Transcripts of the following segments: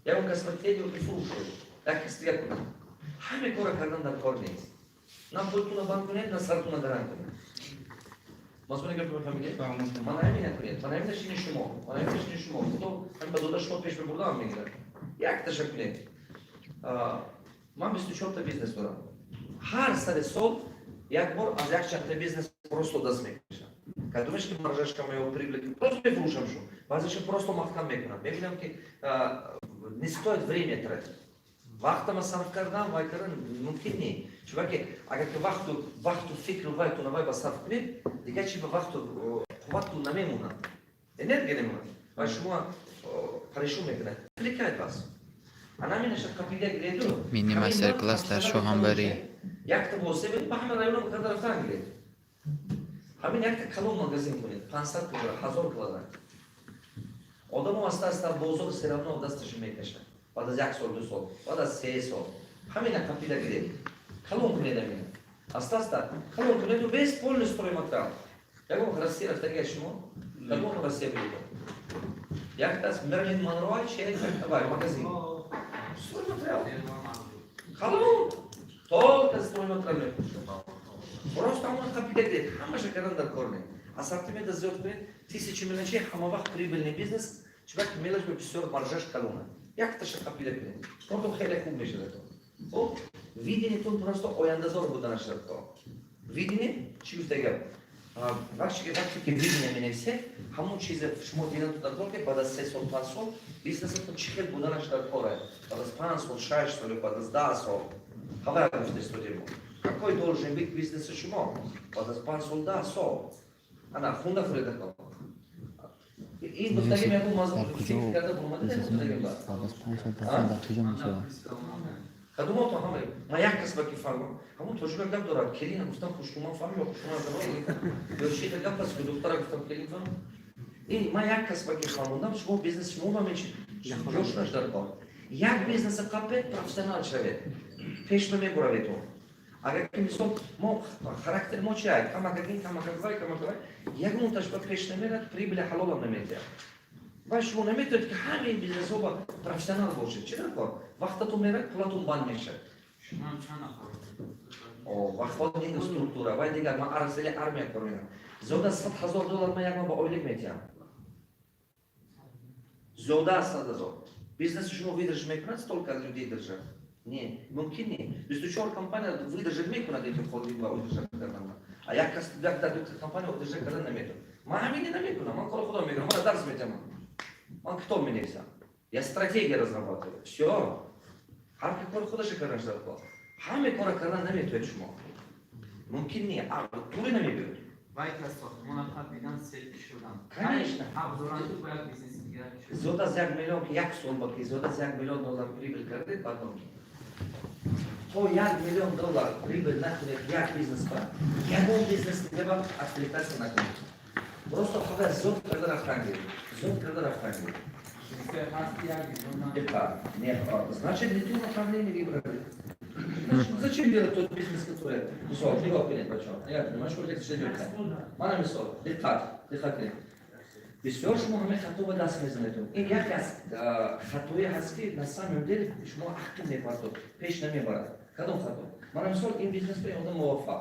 Ягон кас тед ё ки фурӯшед, як кас дигар кунад. Ҳаме кора кардан дар кор нест. На пултуна банд кунед, на сартуна даранг кунед. Мазмуни гапи мефаҳмидед? Ман ҳамина кунед, ман ҳамина шини шумо, ман ҳамина шини шумо. Худо ҳам ба дода шумо пеш мебурдаам, мегирад. Якташа кунед. Ман 24та бизнес дорам. Ҳар сари сол як бор аз як чандта бизнес просто даст мекашам. Кадомеш ки маржаш кама ё прибыль, просто мефурӯшам шу. Баъзеша просто маҳкам мекунам. Мебинам, ки не стоит время тратить. Вақтама сарф кардан, вай кардан мумкин не. Чунки агар ки вақту фикру вайтуна вай ба сарф кунед, дигар чи ба вақту қувватту намемонад. Энергия намемонад. Ва шумо парешон мекунад. Отвлекает вас. Ана қапида гиреду. Мини мастер-класс дар Шоҳанбарӣ. Якта восеба ба ҳама районо карда рафтан гиред. Ҳамин якта калон магазин кунед, 500 квадрат, 1000 квадрат. Одамо аста аста бозор всё равно дасташо мекашад. Баъд аз як сол, 2 сол, баъд аз 3 сол. Ҳамина қапида гиред. Калон кунед ҳамина. Аста аста калон кунеду без полный стройматериал. Ягон Россия рафтагия шумо? Кадом Россия будед? Якта аз Мерлин Монро чи вай магазин. Стройматериал. Калон. Только стройматериал мефурӯшад. Просто ҳамон қапида гиред. Ҳамаша кардан дар кор не. Ассортимента зиёд кунед, тысячи мелочей, ҳама вақт прибыльный бизнес, чунки мелочь ба бисёр маржаш калона. Якташа қапида кунед. Кортон хеле хуб мешавад. Хуб, видение тон просто ояндадор буданаш дар кор. Видение, чӣ гуфта гап? Вақте ки видение менависед, ҳамон чизе шумо дидантон дар кор, ки баъд аз 3 сол, 5 сол бизнесатон чӣ хел буданаш дар кор аст. Баъд аз 5 сол, 6 сол ё баъд аз 10 сол. Хабар гуфта истодем. Какой должен быть бизнеси шумо? Баъд аз 5 сол, 10 сол. Ана, хунда фуреда. Ин гуфтагим ягон мазмун Дар куҷо фикр карда бурмада не гуфтагим ба? Баъд аз 5 сол, 10 сол дар куҷо мешавад? Кадомото ҳама ман як кас ба ки фаҳмам, ҳамон тоҷика гап дорад, келина гуфтам, хушкуман фаҳм ё хушкуман ё чита гап аст, ки духтара гуфтам, келин фаҳм. Ин ман як кас ба ки фаҳмондам, шумо бизнес шумо ба мечи ҷошунаш дар кор. Як бизнеса қапед, профессионал шавед, пеш намебуравед. Агар ки мисол мо характери мо чи ай, камакак ин, камакак вай, камакак вай, ягонташ ба пеш намерад, прибыли ҳалолам наметиҳад. Ва шумо наметавонед, ки ҳамаи бизнесҳо ба профессионал бошед. Чӣ дар кор? Вақтатон мерад, пулатон банд мешавад. Ва холдинг структура вай дигар. Ман арзели армия кор мекунам. Зиёда аз 100 000 доллар ман як моҳ ба ойлик метиҳам. Зиёда аз 100 000. Бизнеси шумо выдержит мекунад столько людей держать? Не, мумкин не. 24 компания выдержит мекунад, эти холдинг ва удержать кардан. А як кас, як дар дута компания удержать кардан наметавонад. Ман ҳамини намекунам, ман кори худо мекунам, ман дарс метиҳам. Ман китоб менависам. Я стратегия разрабатываю. Всё. Ҳар ки кори худаша кардан дар кор. Ҳаме кора кардан наметавонед шумо. Мумкин не, туре намебиёд. Вай кас сохтмона қапидан, сел шудан. Конечно. Абзоранду бо як бизнеси дигар шуд. Зиёд аз 1 миллион ки як сол ба ки зиёд аз 1 миллион доллар прибыль кардед, баъд то 1 миллион доллар прибыль накунед як бизнес ба, ягон бизнес дига ба отвлекаться накунед. Просто фақат зиёд карда рафтан гиред. Зиёд карда рафтан гиред. Бизнесҳои ҳаст, ки 1 миллион. Диққат. Не, значит, не ту направление выбрали. Значит, зачем делать тот бизнес, который. Мисол, нигоҳ кунед, бачаҳо. Нигоҳ кунед, ман шумо лекция додам. Мана мисол, диққат, диққат кунед. Бисёр шумо ҳамаи хато ба даст мезанед. Ин яке аз хатое ҳаст, ки на самом деле шумо ақл мепартод, пеш намебарад. Кадом хато? Мана мисол, ин бизнес ба ин одам муваффақ.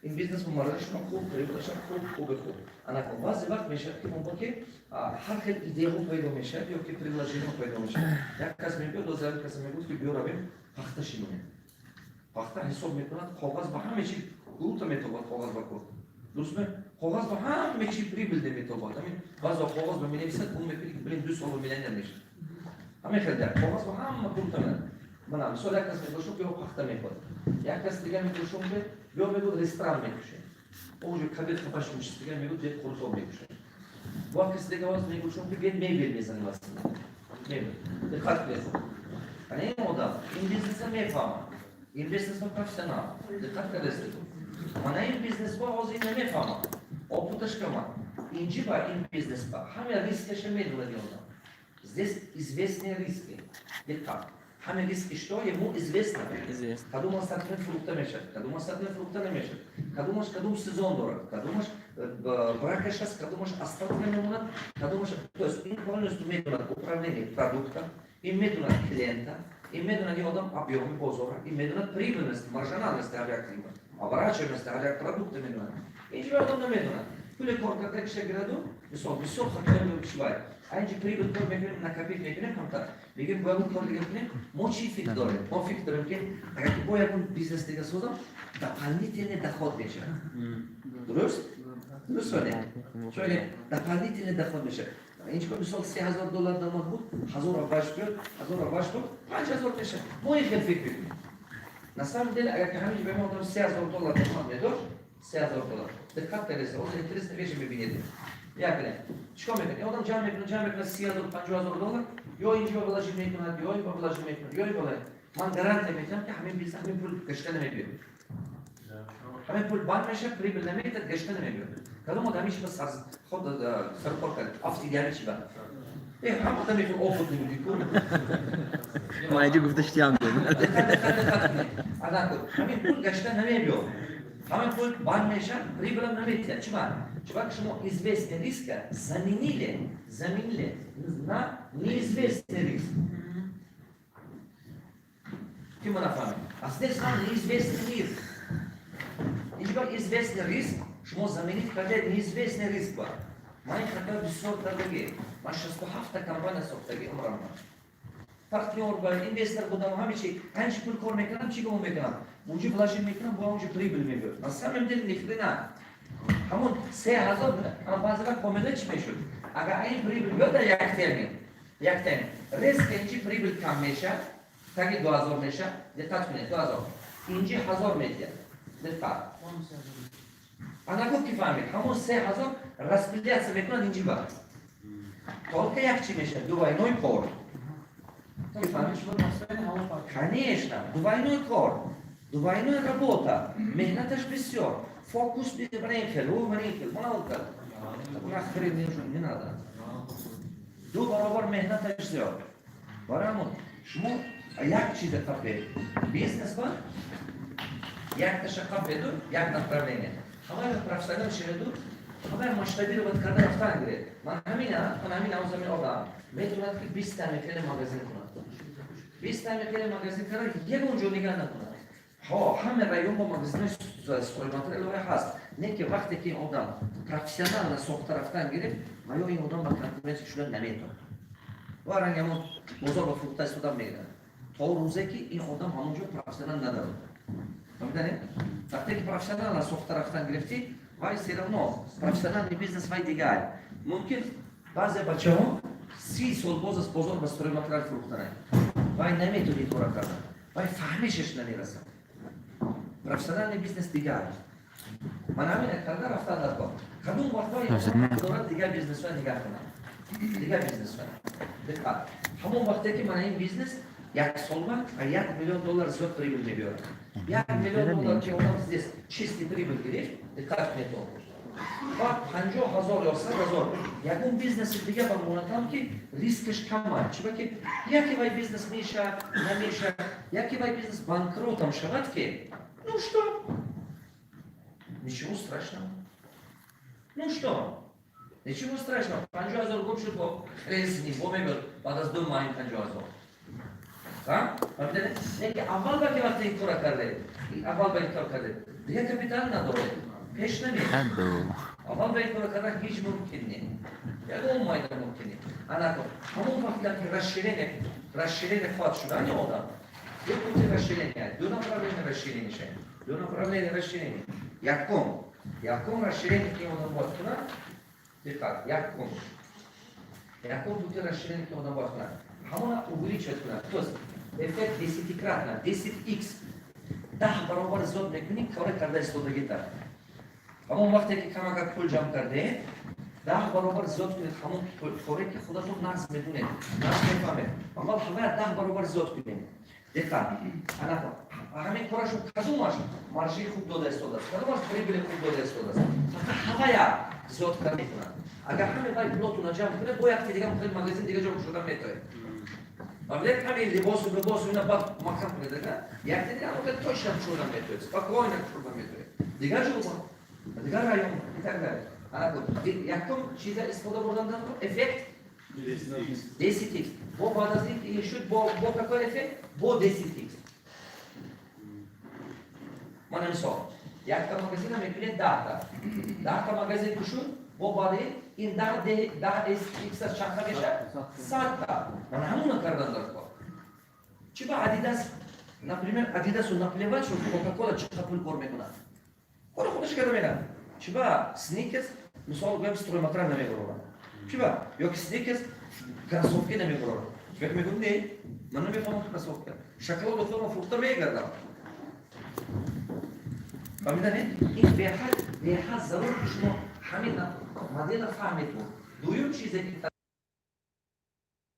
Ин бизнес мумаррашон хуб, прибылашон хуб, хуби хуб. Ана баъзе вақт мешавад, ки мумкин ки ҳар хел идеяҳо пайдо мешавад ё ки предложениҳо пайдо мешавад. Як кас мебиёд, боз як кас мегӯяд, ки биё равем, пахта шинонем. Пахта ҳисоб мекунад, коғаз ба ҳама чи круто метобад, коғаз ба кор. Дуруст ме? Коғаз ба ҳама чи прибыль метобад. Ҳамин баъзо коғаз ба менависад, гум мекунӣ, ки блин, 2 сол миллионер мешавад. Ҳамин хел дар коғаз ба ҳама круто менад. Мана мисол, як кас мегӯшум, биё, пахта мехоҳад. Як кас дигар мегӯшум, ки биё, мегӯяд, ресторан мекушем. Уже кабир хафаш мешид, дигар мегӯяд, биё, қурутоб мекушем. Бо кас дигар боз мегӯшум, ки биё, мебел мезанем аслан. Мебел. Диққат кунед. Ана ин одам ин бизнеса мефаҳмад. Ин бизнесмен профессионал. Диққат кардастед. Мана ин бизнесмен ҳозир ин намефаҳмад. Опыташ кама. Инҷи ба ин бизнес ба ҳама рискаша медонад ин одам. Здесь известные риски. Диққат. Ҳама риски, что ему известно. Известно. Кадом ассортимент фурӯхта мешавад, кадом ассортимент фурӯхта намешавад, кадомаш кадом сезон дорад, кадомаш бракаш аст, кадомаш остатка мемонад, кадомаш, то есть ин полностью медонад управление продукта. Ин медонад клиента, ин медонад ин одам объёми бозора, ин медонад прибыльность, маржинальность ҳар як оборачиваемость ҳар як продукта медонад. Ин ҷо одам намедонад. Пули кор карда киша гираду, мисол, бисёр хатои чивай. А инҷи прибыль кор мекунем, накопить мекунем камтар. Мегӯем, бояд кор дига кунем. Мо чӣ фикр дорем? Мо фикр дорем, ки агар ки бо ягон бизнес дига созам, дополнительный доход мешавад. Дуруст? Дуруст ва не? Чун дополнительный доход мешавад. Инҷо, мисол, 3000 доллар даромад буд, ҳазор ваш биёд, ҳазор ваш буд, 5000 мешавад. Мо ин хел фикр мекунем. На самом деле, агар ки ҳаминҷо ба мо одам 3000 доллар даромад медошт, 3000 доллар, диққат кардед, ҳозир интересно вещи мебинед. Як клиент чикор мекунад? Ин одам ҷамъ мекунад, ҷамъ мекунад 30 000, 50 000 доллар, ё инҷо вложить мекунад, ё ин вложить мекунад, ё ин вложить. Ман гарантия медиҳам, ки ҳамин бизнес, ҳамин пул гашта намебиёд. Ҳамин пул банд мешавад, прибыль наметад, гашта намебиёд. Кадом одам ҳамин чиба худ саркор кард, афтиди ҳамин чиба? Ҳам одаме ки опыт набуди ку. Ман инҷо гуфта шудиам. Ҳамин пул гашта намебиёд. Ҳамин пул банд мешавад, прибыль ам наметиҳад. Чиба? Чиба ки шумо известный риска заменили на неизвестный риск. Ки ма нафаҳмед? А здесь вам неизвестный риск. Инҷо известный риск шумо заменить кардед неизвестный риск ба. Ман ин хато бисёр кардагӣ. Ман 67-та компания сохтагӣ умрам. Партнёр ба инвестор будам, ҳаме чи, ҳамчи пул кор мекунам, чӣ гумон мекунам? Унҷо вложить мекунам, бо унҷо прибыль мебиёд. На самом деле ни хрена. Ҳамон 3000 баъзе вақт комила чӣ мешуд? Агар ин прибыль биёд дар як термин, як термин, резко инҷи прибыль кам мешавад, таги 2000 мешавад, диққат кунед, 2000. Инҷи 1000 метиҳад. Диққат. Ана гуфт, ки фаҳмид, ҳамон 3000 распределяться мекунад инҷи ба. Только як чӣ мешавад? Двойной кор. Конечно, двойной кор, двойной работа, меҳнаташ бисёр, фокус барин хел, ӯ барин хел, малка. Нахрен не нужен, не надо. Ду баробар меҳнаташ зиёд. Барои ҳамон шумо як чиза қапед. Бизнес ба якташа қапеду, як направление. Ҳамаи профессионал шаведу, ҳамаи масштабировать карда рафтан гиред. Ман ҳамина ҳозир одам метавонад, ки 20 мехеле магазин кунад. 20 мехеле магазин карда, ягон ҷо нигаҳ накунад. Ҳо, ҳама район бо магазинҳои стройматериалҳое ҳаст. Не ки вақте ки ин одам профессионально сохта рафтан гирифт, ва ё ин одам ба конкуренция шуда наметавонад. Ва ранг ҳамон бозор ба фурӯхта истода мегирад. То рӯзе ки ин одам ҳамон ҷо профессионал надорад. Фаҳмиданед? Вақте ки профессионально сохта рафтан гирифтӣ, вай все равно профессиональный бизнес, вай дигар. Мумкин баъзе бачаҳо 30 сол боз аз бозор ба стройматериал фурӯхтананд. Вай наметавонӣ кора кардан. Вай фаҳмишаш намерасад. Профессиональный бизнес дигар. Ман ҳамин карда рафтан дар кор. Кадом вақт вай дорад дигар бизнесҳоя нигаҳ кунад? Дигар бизнесҳоя. Диққат. Ҳамон вақте ки мана ин бизнес як солба 1 миллион доллар зиёд прибыль мебиёрад. 1 миллион доллар ки одам здесь чистый прибыль гирифт, диққат кунед, баъд 50 000 ё 100 000 ягон бизнеси дига ба монатам, ки рискаш кам. Чиба ки яке вай бизнес мешавад, намешавад, яке вай бизнес банкротам шавад, ки ну что, ничего страшного, ну что, ничего страшного, 50 000 гум шуд, бо хрен с ним, бо мебиёд баъд аз 2 моҳ ин 50 000. Фаҳмидед? Не ки аввал ба ки вақте ин кора кардед, аввал ба ин кор кардед, дигар капитал надоред, пеш намед. Аввал ба ин кора кардан ҳеҷ мумкин не, ягон майда мумкин не. Анако ҳамон вақте ки расширение хоҳад шудани одам, ду пути расширения, ду направление расширение шавад, ду направление расширение. Якум расширение, ки одам бояд кунад, диққат, якум пути расширение, ки одам бояд кунад, ҳамона увеличивать кунад, то есть эффект десятикратно, 10 х, 10 баробар зиёд мекунӣ кори карда истодагита. Ҳамон вақте ки камакак пул ҷамъ кардед, 10 баробар зиёд кунед ҳамон коре, ки худатон нағз медонед, нағз мефаҳмед. Аввал ҳамая 10 баробар зиёд кунед. Диққат, ана ҳамин корашон кадомаш маржи хуб дода истодааст, кадомаш прибыли хуб дода истодааст, фақат ҳамая зиёд карда мекунад. Агар ҳаме вай пулотуна ҷамъ кунед, бо якти дига мухеле магазин дига ҷо кушода метавед. Фаҳмидед? Ҳамин либосу ина баъд маҳкам кунед, ага якти дига ҳамон точно кушода метавед, спокойно кушода метавед, дигар ҷо, дигар район и так далее. Ана якум чиза истифода бурдан дар эффект 10 х. Бо баъд аз ин шуд бо какой эффект? Бо 10 х. Мана мисол, якта магазина мекунед 10-та. 10-та магазин ки шуд, бо баъди ин 10 х чандта мешавад? 100-та. Мана ҳамуна кардан дар кор. Чи ба Адидас, например, Адидасу наплевать, что Кока-Кола чӣ қадр пул кор мекунад. Кори худаш карда мерад. Чи ба Сникерс, мисол гӯям, стройматериал намебарорад? Чи ба? Ёки Сникерс кроссовки намебарорад? Чунки мегӯям, не, ман намефаҳмам кроссовка. Шоколаду худам фурӯхта мегардам. Фаҳмиданед? Ин беҳад зарур, ки шумо ҳамин модела фаҳмед. Дуюм чизе ки